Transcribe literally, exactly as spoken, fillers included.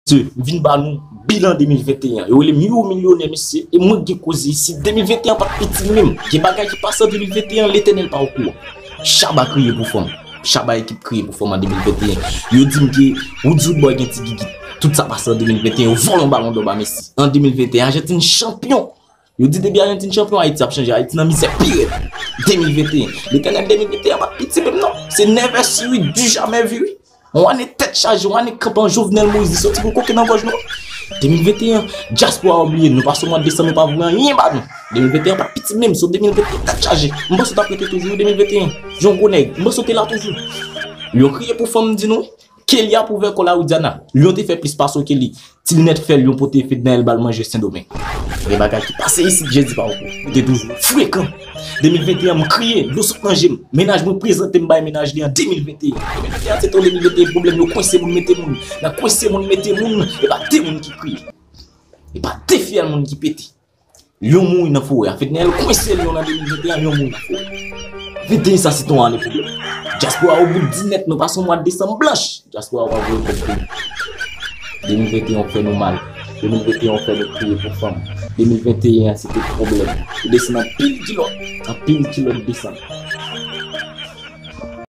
Mesye, m vin ba nou bilan de mil venteyen an. Yo rele m Youri Milyonè, mesye, e mwen k gen koze isit. De mil venteyen an pa t piti menm. Gen bagay ki pase an de mil venteyen an, Letènèl pa okouran. Shabba kriye pou fanm. Shabba ekip kriye pou fanm an de mil venteyen. Yo di m ke Woody Woodboy gen ti gigit. Tout sa pase an de mil venteyen. Yo vòlè yon Balon dò ba Messi. An de mil venteyen, Ajantin chanpyon. Yo di depi Ajantin chanpyon, Ayiti ap chanje. Ayiti nan mizè pi rèd. De mil venteyen. Letènèl de mil venteyen an pa t piti menm non. Se never see wi, du jamais vu wi. Yon ane tèt chaje, yon ane kanpe an Jovenel Moïse, li soti pou koke nan gòj nou. De mil venteyen, dyaspora a bliye n, nou pase mwa desanm, yo pa voye anyen ba nou. De mil venteyen pa t piti menm, se de mil venteyen tèt chaje. M panse w t ap rete toujou wi de mil venteyen. Jan w gwo nèg, m panse w te la toujou. Lyon kriye pou fanm, m di nou. Kelly ap ouvè kò l a Widiana. Lyon te fè plis pase w ke li. Ti linèt fè Lyon pote Fednaelle ba l manje Sendomeng. Gen bagay ki pase isit, jezi pa okouran. Ou te toujou frekan. De mil venteyen, m kriye, dlo sot nan je m. Mennaj mwen prezante m bay mennaj li an de mil venteyen. De mil venteyen, se te yon de mil venteyen pwoblèm, yo kwense moun, mete moun. Nan kwense moun, mete moun, e pa de moun ki kriye. E pa de fyèl moun ki pete. Lyon mouri nan forè a. Fednaelle kwense Lyon nan de mil venteyen, Lyon mouri nan forè. Venteyen sa se te yon ane pwoblèm. Dyaspora a bout di nèt, nou pase yon mwa desanm blanch. Dyaspora a pa voye kòb pou nou. De mil venteyen fè nou mal. De mil venteyen fè nou kriye pou fanm. De mil venteyen an se te pwoblèm. Yo desann anpil kilòt. Anpil kilòt desann.